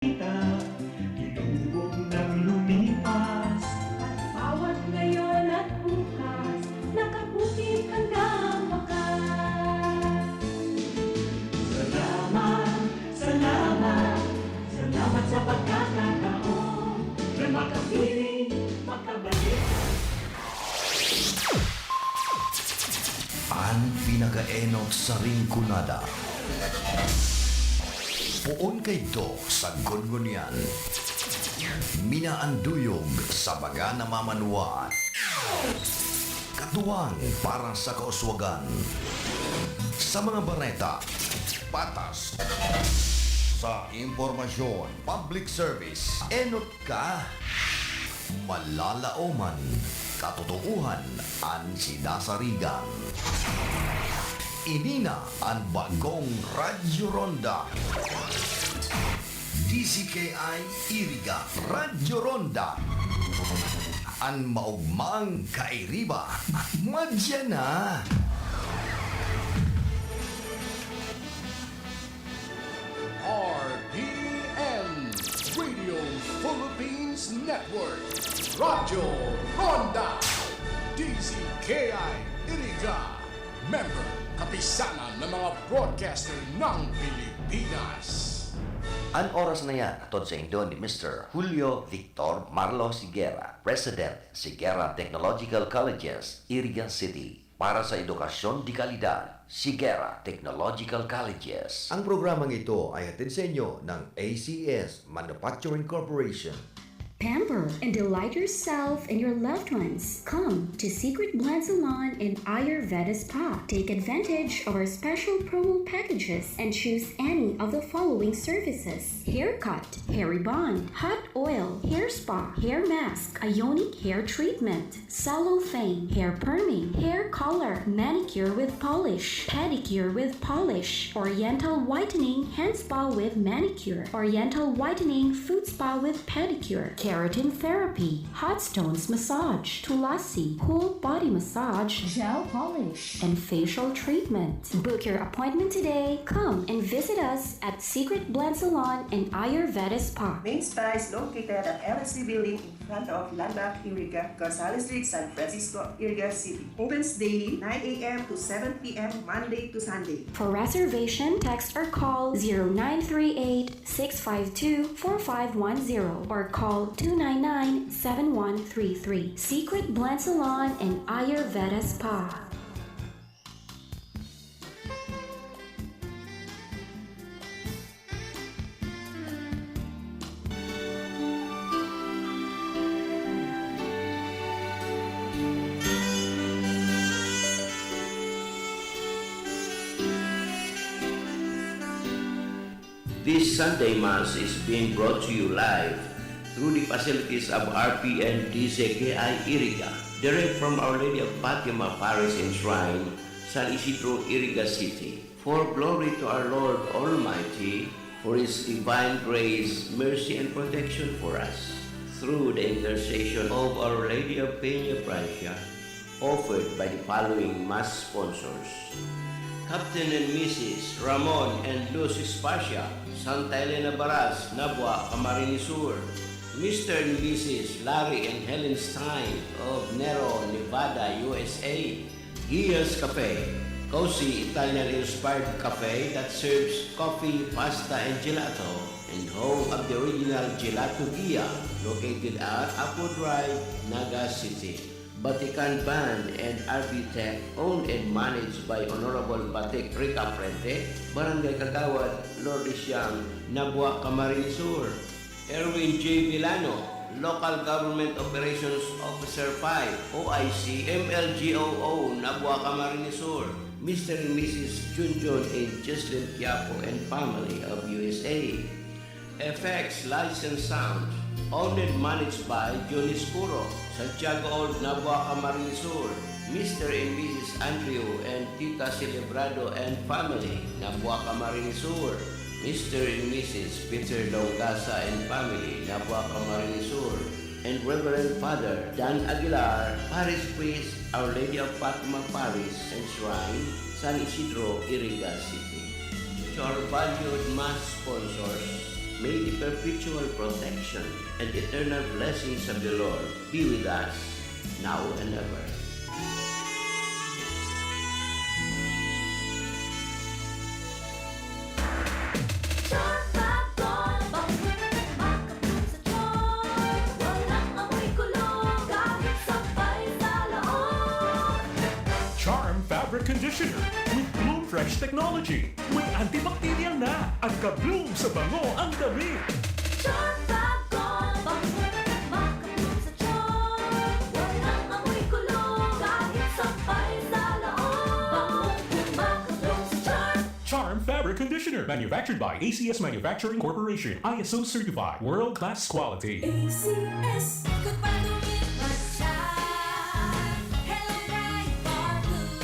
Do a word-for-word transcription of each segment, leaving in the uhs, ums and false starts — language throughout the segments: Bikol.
kita, inuubog ng lumipas. At bawat ngayon at bukas, nakabukid hanggang wakas. Salamat, salamat, salamat sa pagkakataon na makapiling, makabalik. An pinakaenot sa Rinconada. Poon kaidto sa Gunggunian. Minaanduyog sa mga namamanwaan. Katuwang para sa kauswagan. Sa mga bareta, patas. Sa impormasyon, public service, enot ka. Malalaoman, katotoohan an sinasarigan. Ini na an bagong Radyo Ronda. D Z K I Iriga, Radyo Ronda. An maogmang kairiba, madya na. R P N, Radio Philippines Network, Radyo Ronda, D Z K I Iriga, member, Kapisanan ng mga Broadcaster ng Pilipinas. An oras na yan, hatod saindo ni Mister Julio Victor Marlo Sigera, President, Sigera Technological Colleges, Iriga City. Para sa edukasyon de kalidad, Sigera Technological Colleges. Ang programang ito ay hatid sa inyo ng A C S Manufacturing Corporation. Pamper and delight yourself and your loved ones. Come to Secret Blend Salon and Ayurveda Spa. Take advantage of our special promo packages and choose any of the following services: haircut, hair rebond, hot oil, hair spa, hair mask, ionic hair treatment, cellophane, hair perming, hair color, manicure with polish, pedicure with polish, oriental whitening, hand spa with manicure, oriental whitening, foot spa with pedicure, keratin therapy, hot stones massage, tulasi, whole body massage, gel polish, and facial treatment. Book your appointment today. Come and visit us at Secret Blend Salon and Ayurveda Spa. Main spa is located at L S C Building in front of Landmark Iriga, Gonzales Street, San Francisco, Iriga City. Opens daily, nine a m to seven p m, Monday to Sunday. For reservation, text or call zero nine three eight, six five two, four five one zero or call two nine nine, seven one three three. Secret Blend Salon and Ayurveda Spa. This Sunday Mass is being brought to you live through the facilities of R P N D Z K I Iriga, direct from Our Lady of Fatima Parish and Shrine, San Isidro, Iriga City. For glory to our Lord Almighty, for His divine grace, mercy, and protection for us, through the intercession of Our Lady of Peña Francia, offered by the following mass sponsors: Captain and Missus Ramon and Luz Espacia, Santa Elena Baras, Nabua, Camarines Sur; Mister and Missus Larry and Helen Stein of Nero, Nevada, U S A; Gia's Cafe, cozy Italian-inspired cafe that serves coffee, pasta, and gelato, and home of the original Gelato Gia, located at Apo Drive, Naga City. Batikan Band and R B Tech, owned and managed by Honorable Batik Rica Frente, Barangay Kagawad, Lourdes Siam, Nabua, Camarines Sur. Erwin J Villano, Local Government Operations Officer five, O I C, M L G O O, Nabua, Camarines Sur. Mister and Missus Junjun and Jesslyn Quiapo and family of U S A. F X Lights and Sound, owned and managed by Johnny Scuro, Santiago Old, Nabua, Camarines Sur, Mister and Missus Andrew and Tita Celebrado and family, Nabua, Camarines Sur, Mister and Missus Peter Longasa and family, Nabua, Camarines Sur, and Reverend Father Dan Aguilar, Parish Priest, Our Lady of Fatima Parish and Shrine, San Isidro, Iriga City. To our valued mass sponsors, May the perpetual protection and eternal blessings of the Lord be with us now and ever. Charm Fab Gold, bango na makabloom sa charm. Walang amoy kulog, kahit sampay sa loob. Charm Fabric Conditioner with Bloom Fresh Technology. May antibacterial na at ka-bloom sa bango ang damit. Charm Fab Gold, bango na makabloom sa charm. Walang amoy kulog, kahit sampay sa loob. Bangong makabloom sa charm. Charm Fabric Conditioner, manufactured by A C S Manufacturing Corporation, I S O certified, world class quality. A C S. Ikot pa, dumit man siya. Hello, Pride Bar Blue.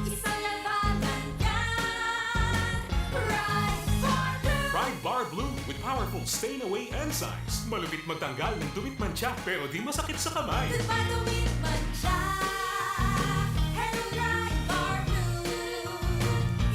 Isang labanan yan. Pride Bar Blue. Pride Bar Blue with powerful stain away enzymes. Malupit magtanggal ng dumit mantsa pero di masakit sa kamay. Ikot pa, dumit man siya. Hello, Pride Bar Blue.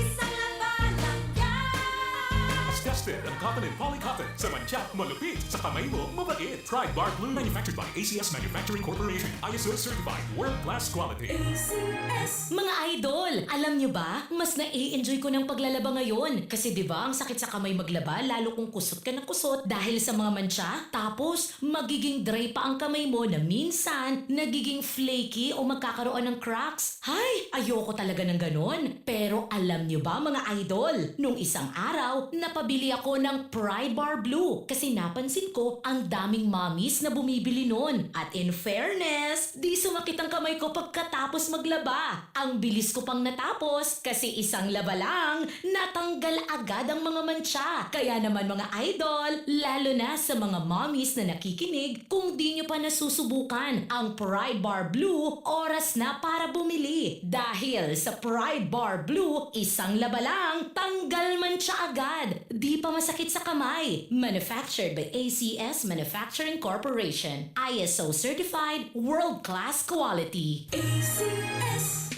Isang labanan yan. Tested ang cotton and polycotton. Sa mantsa, malupit. Sa kamay mo, mabait. Pride Bar Blue. Manufactured by A C S Manufacturing Corporation. I S O certified. World class quality. A C S. Mga idol, alam nyo ba? Mas nai-enjoy ko ng paglalaba ngayon. Kasi 'di ba, ang sakit sa kamay maglaba, lalo kung kusot ka ng kusot dahil sa mga mantsa. Tapos, magiging dry pa ang kamay mo na minsan nagiging flaky o magkakaroon ng cracks. Hay, ayoko talaga ng ganon. Pero alam nyo ba, mga idol? Nung isang araw, napabili ako ng Pride Bar Blue kasi napansin ko ang daming mommies na bumibili nun. At in fairness, di sumakit ang kamay ko pagkatapos maglaba. Ang bilis ko pang natapos kasi isang laba lang, natanggal agad ang mga mantsa. Kaya naman, mga idol, lalo na sa mga mommies na nakikinig, kung di nyo pa nasusubukan ang Pride Bar Blue, oras na para bumili. Dahil sa Pride Bar Blue, isang laba lang, tanggal mantsa agad. Di pa masakit sa kamay. Manufactured by A C S Manufacturing Corporation. I S O certified, world class quality. A C S.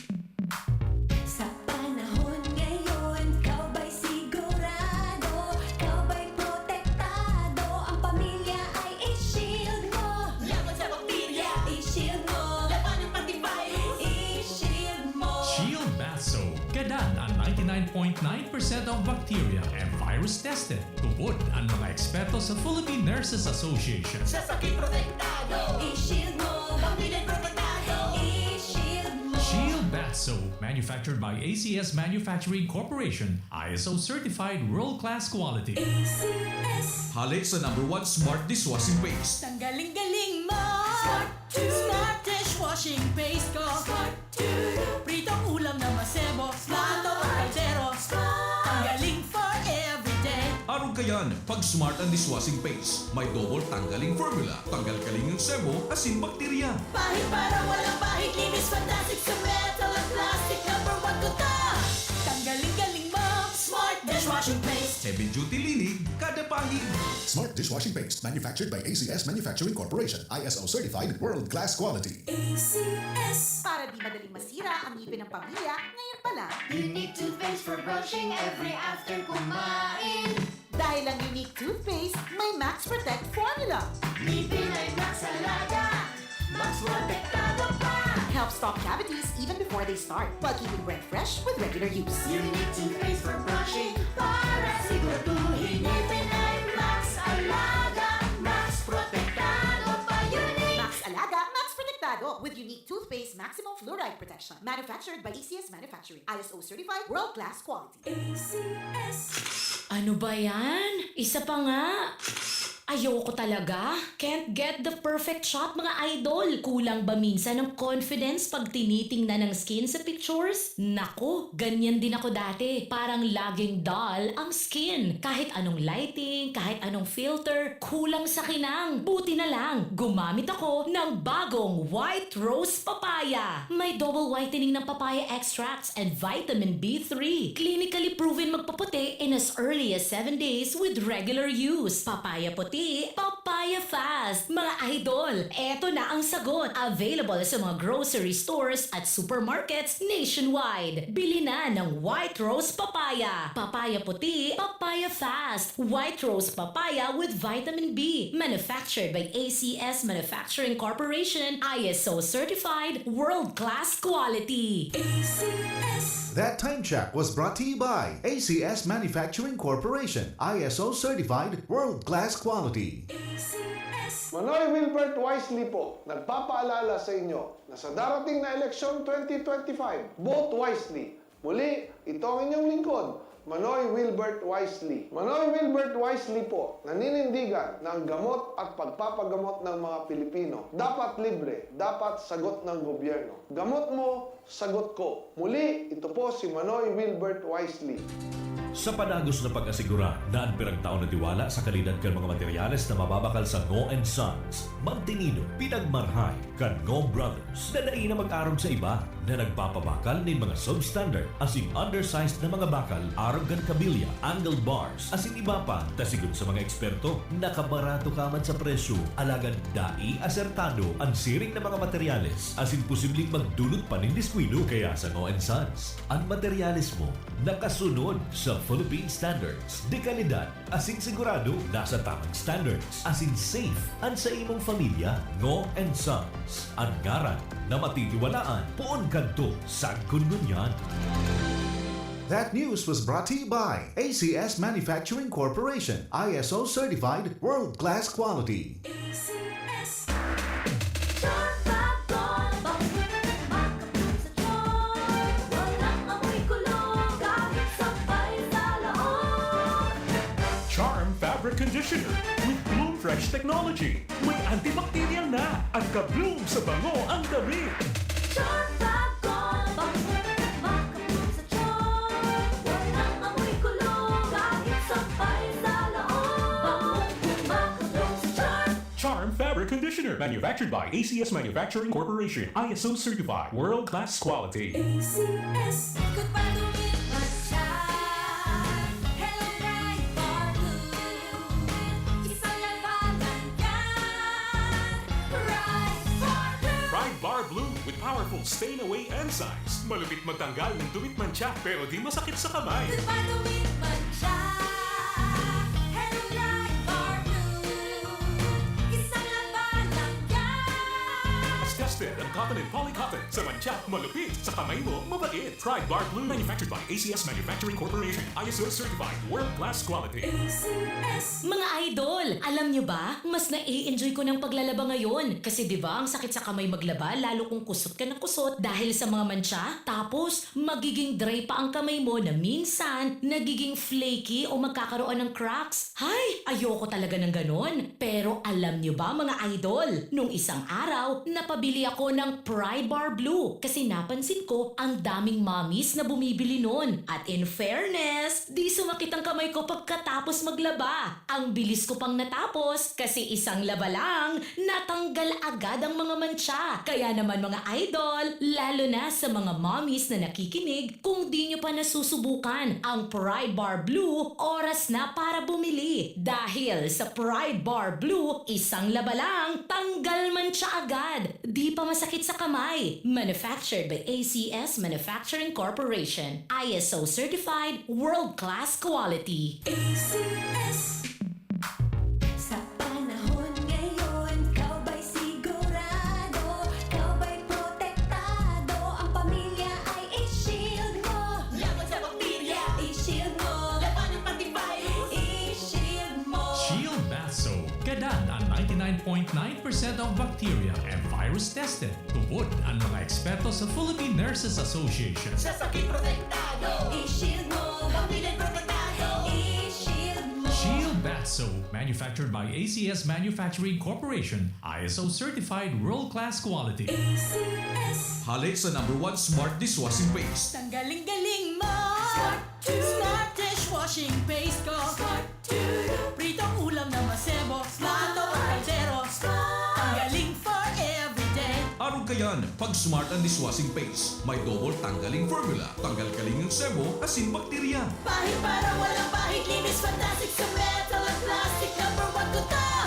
Sa panahon ngayon, ikaw ba'y sigurado? Ikaw ba'y protektado? Ang pamilya ay i-shield mo. Laban sa bakterya, i-shield mo. Labanan pati virus, i-shield mo. Shield Bath Soap. Gadan ang ninety-nine point nine percent of bacteria and virus tested. Tubod ang mga eksperto sa Philippine Nurses Association. Sa sakit protektado, i-shield mo. Pamilya protektado, i-shield mo. Shield Bath Soap, manufactured by A C S Manufacturing Corporation, I S O certified world-class quality. A C S. Hale sa number one smart dishwashing paste. Tanggaling-galing mo. Smart to. Smart dishwashing paste ko. Smart to. Pritong ulam na masebo. Plato o kaldero. Smart. Tanggaling for everyday. Arog kayan, pag smart ang dishwashing paste, may double tanggaling formula, tanggal kaling ang sebo, asin bakterya. Pahid para walang pahid. Linis fantastic sa metal at plastic. Number one ko to. Tanggaling-galing mo. Smart dishwashing paste. Heavy duty linig, kada pahid. Smart dishwashing paste, manufactured by A C S Manufacturing Corporation, I S O certified, world class quality. A C S. Para di madaling masira ang ngipin ng pamilya, ngayon pa lang. Unique toothpaste for brushing every after kumain. Dahil ang Unique Toothpaste may Max Protect Formula. Ngipin ay Max Alaga. Max Protektado pa. Helps stop cavities even before they start, while keeping breath fresh with regular use. Unique toothpaste for brushing para siguraduhin ngipin ay Max Alaga. Max Protektado pa, Unique. Max Alaga, Max Protektado with Unique Toothpaste Maximum Fluoride Protection. Manufactured by A C S Manufacturing. I S O certified, world class quality. A C S. Ano ba yan? Isa pa nga. Ayoko talaga. Can't get the perfect shot, mga idol. Kulang ba minsan ang confidence pag tinitingnan ang skin sa pictures? Naku, ganyan din ako dati. Parang laging dull ang skin. Kahit anong lighting, kahit anong filter, kulang sa kinang. Buti na lang, gumamit ako ng bagong White Rose Papaya. May double whitening ng papaya extracts and vitamin B three. Clinically proven magpaputi in as early as seven days with regular use. Papaya puti, Papaya Fast. Mga idol, eto na ang sagot. Available sa mga grocery stores at supermarkets nationwide. Bili na ng White Rose Papaya, Papaya Puti, Papaya Fast, White Rose Papaya with Vitamin B. Manufactured by A C S Manufacturing Corporation, I S O certified, world-class quality. A C S. That time check was brought to you by A C S Manufacturing Corporation, I S O certified, world-class quality. A C S. Manoy Wilbert Wisely po, nagpapaalala sa inyo na sa darating na eleksyon twenty twenty-five, vote wisely. Muli, ito ang inyong lingkod, Manoy Wilbert Wisely. Manoy Wilbert Wisely po, naninindigan na ang gamot at pagpapagamot ng mga Pilipino dapat libre, dapat sagot ng gobyerno. Gamot mo, sagot ko. Muli, ito po si Manoy Wilbert Wisely. Sa padagos na pag-asigura na an pirang taon na tiwala sa kalidad kan mga materyales na mababakal sa Ngo and Sons, magtinido, pinagmarhay kan Ngo Brothers na dai na mag-arog sa iba na nagpapabakal nin mga substandard asin undersized na mga bakal arog kan kabilya, angled bars, asin iba pa, ta sigon sa mga eksperto, nakabarato ka man sa presyo, alagad dai asertado an siring na mga materyales asin posibleng magdulot pa nin diskuido. Kaya sa Ngo and Sons, an materyales mo nakasunod sa Philippine Standards de Calidad asin sigurado nasa tamang standards asin safe an sa imong pamilya. Ngo and Sons, an ngaran na matitiwalaan poon kadto sagkod ngunyan. That news was brought to you by A C S Manufacturing Corporation, I S O certified, world-class quality. A C S. Sharp Pagod, makapag sa tiyan. Walang amoy kulog, kahit sampay sa laot. Charm Fabric Conditioner with Bloom Fresh Technology. May antibacterial na at ka-bloom sa bango ang damit. Sharp Pagod, makapag sa tiyan. Walang amoy kulog, kahit sampay sa laot. Bangong makapag sa tiyan. Charm Fabric Conditioner, manufactured by A C S Manufacturing Corporation, I S O certified, world-class quality. A C S. Ikot pa, dumit pa siya. Hello, Pride Bar Blue. Isang labanan yan. Pride Bar Blue. Pride Bar Blue with powerful stain away enzymes. Malupit magtanggal ng dumit, mantsa, pero di masakit sa kamay. Ikot pa, dumit pa siya. Hello, Pride Bar Blue. Isang labanan yan. Tested on cotton and polycotton. Sa mantsa, malupit. Sa kamay mo, mabait. Pride Bar Blue. Manufactured by A C S Manufacturing Corporation. I S O certified. World class quality. A C S. Mga idol, alam nyo ba? Mas nai-enjoy ko ng paglalaba ngayon. Kasi 'di ba, ang sakit sa kamay maglaba, lalo kung kusot ka ng kusot dahil sa mga mantsa. Tapos, magiging dry pa ang kamay mo na minsan nagiging flaky o magkakaroon ng cracks. Hay! Ayoko talaga ng ganon. Pero alam nyo ba, mga idol, nung isang araw, napabili ako ng Pride Bar Blue kasi napansin ko ang daming mommies na bumibili nun. At in fairness, di sumakit ang kamay ko pagkatapos maglaba. Ang bilis ko pang natapos kasi isang laba lang, natanggal agad ang mga mantsa. Kaya naman, mga idol, lalo na sa mga mommies na nakikinig, kung di nyo pa nasusubukan ang Pride Bar Blue, oras na para bumili. Dahil sa Pride Bar Blue, isang laba lang, tanggal mantsa agad. Di pa masakit sa kamay. Manufactured by A C S Manufacturing Corporation. I S O certified, world class quality. A C S. Sa panahon ngayon, ikaw ba'y sigurado? Ikaw ba'y protektado? Ang pamilya ay i-shield mo. Laban sa bakterya, i-shield mo. Laban ng antivirus, i-shield mo. Shield Bath Soap. Gadan ang ninety-nine point nine percent of bacteria and virus tested. Tubod ang mga eksperto sa Philippine Nurses Association. Sa sakit protektado, i-shield mo. Pamilya protektado, i-shield mo. Shield Bath Soap, manufactured by A C S Manufacturing Corporation, I S O certified, world class quality. A C S. Hale sa number one smart dishwashing paste. Tanggaling galing mo. Smart to. Smart dishwashing paste ko. Smart to. Pritong ulam na masebo. Smart ang kaldero. Smart. Tanggaling for everyday. Arog kayan, pag Smart ang dishwashing paste. May double tanggaling formula. Tanggal kaling ang sebo, asin bakterya. Pahid para walang pahid, linis fantastic sa metal at plastic. Number one ko to.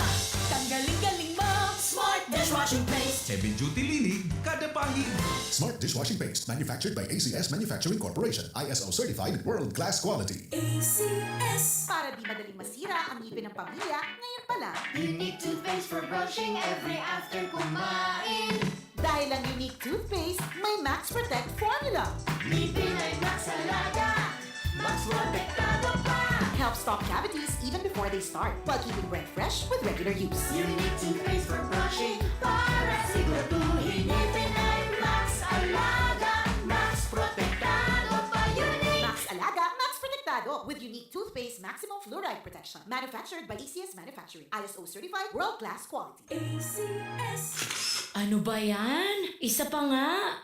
Heavy duty linig kada pahid. Smart dishwashing paste manufactured by A C S Manufacturing Corporation, I S O certified, world class quality. A C S. Para di madaling masira ang ngipin ng pamilya, ngayon pa lang. Unique toothpaste for brushing every after kumain. Dahil ang Unique Toothpaste may Max Protect Formula. Ngipin ay Max Alaga, Max Protektado pa. Helps stop cavities even before they start, while keeping breath fresh with regular use. Unique toothpaste for brushing para siguraduhin ngipin ay Max Alaga, Max Protektado pa. Unique. Max Alaga, Max Protektado with Unique Toothpaste Maximum Fluoride Protection. Manufactured by A C S Manufacturing. I S O certified, world class quality. A C S. Ano ba yan? Isa pa nga!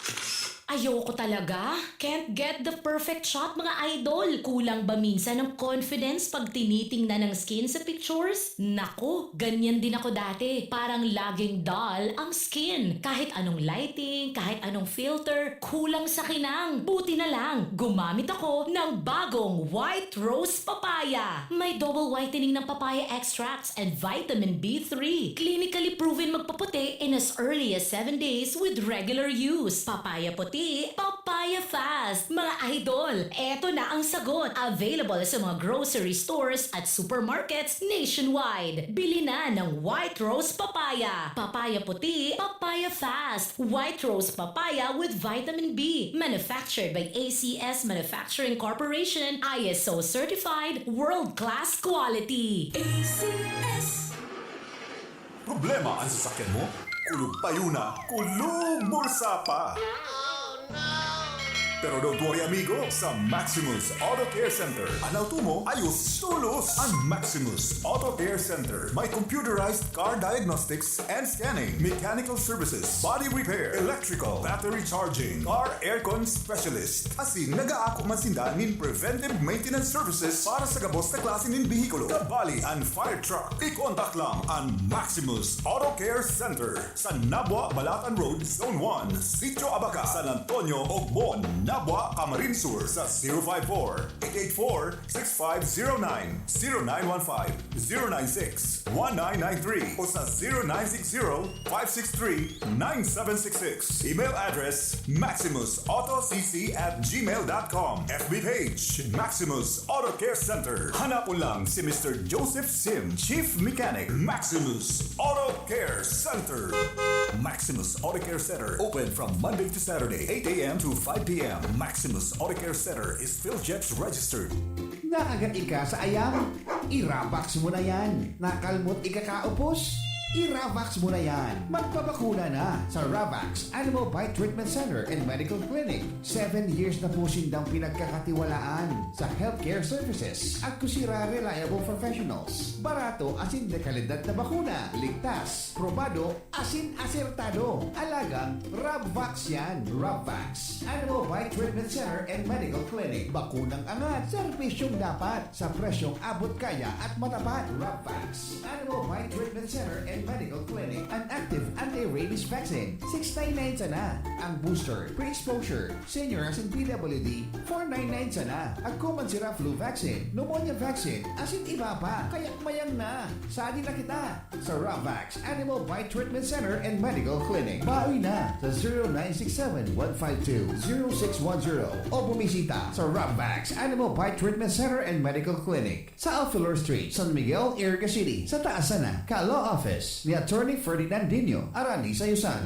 Ayoko talaga! Can't get the perfect shot, mga idol! Kulang ba minsan ang confidence pag tinitingnan ang skin sa pictures? Naku, ganyan din ako dati. Parang laging dull ang skin. Kahit anong lighting, kahit anong filter, kulang sa kinang. Buti na lang, gumamit ako ng bagong White Rose Papaya. May double whitening ng papaya extracts and vitamin B three. Clinically proven magpaputi in as early as seven days with regular use. Papaya puti, papaya fast. Mga idol, eto na ang sagot. Available sa mga grocery stores at supermarkets nationwide. Bili na ng White Rose Papaya. Papaya puti, papaya fast. White Rose Papaya with vitamin B. Manufactured by A C S Manufacturing Corporation. I S O certified, world class quality. A C S. Problema an sasakyan mo? Kulog payo na, kulog bulsa pa! Pero don't worry, amigo, sa Maximus Auto Care Center, an auto mo ayos tolos! An Maximus Auto Care Center may computerized car diagnostics and scanning, mechanical services, body repair, electrical, battery charging, car aircon specialist. Asin nag-aako man sinda nin preventive maintenance services para sa gabos na klase nin behikulo. Kabali an fire truck. I-contact lang an Maximus Auto Care Center sa Nabua, Balatan Road, Zone one, Sitio Abaca, San Antonio, Ogbon, Nabua, Camarines Sur sa zero five four, eight eight four, six five zero nine, zero nine one five, zero nine six, one nine nine three o sa zero nine six zero, five six three, nine seven six six. Email address, maximus auto c c at gmail dot com. F B page, Maximus Auto Care Center. Hanapon lang si Mister Joseph Sim, Chief Mechanic, Maximus Auto Care Center. Maximus Auto Care Center, open from Monday to Saturday, eight a.m. to five p.m. Maximus Auto Care Center is PhilJeps registered. Nakagat ika sa ayam? I-Ravax mo na yan. Nakalmot ika kaupos? I-Ravax mo na yan. Magpabakuna na sa Ravax Animal Bite Treatment Center and Medical Clinic. Seven years na po sindang pinagkakatiwalaan sa healthcare services at kusira reliable professionals. Barato asin dekalidad na bakuna. Ligtas, probado, asin asertado. Alagang Ravax yan. Ravax Animal Bite Treatment Center and Medical Clinic. Bakunang angat, serbisyong dapat, sa presyong abot kaya at matapat. Ravax Animal Bite Treatment Center and Medical Clinic. An active anti-rabies vaccine, six nine nine sana. Ang booster, pre-exposure, senior asin P W D, four nine nine sana. Agko man sira flu vaccine, pneumonia vaccine, asin iba pa. Kaya mayang na. Sadi na kita sa Ravax Animal Bite Treatment Center and Medical Clinic. Bawi na sa zero nine six seven, one five two, zero six one zero o bumisita sa Ravax Animal Bite Treatment Center and Medical Clinic sa Alfilor Street, San Miguel, Iriga City, sa taas sana ka Law Office ni Attorney Ferdinand Dino Arani Sayusan.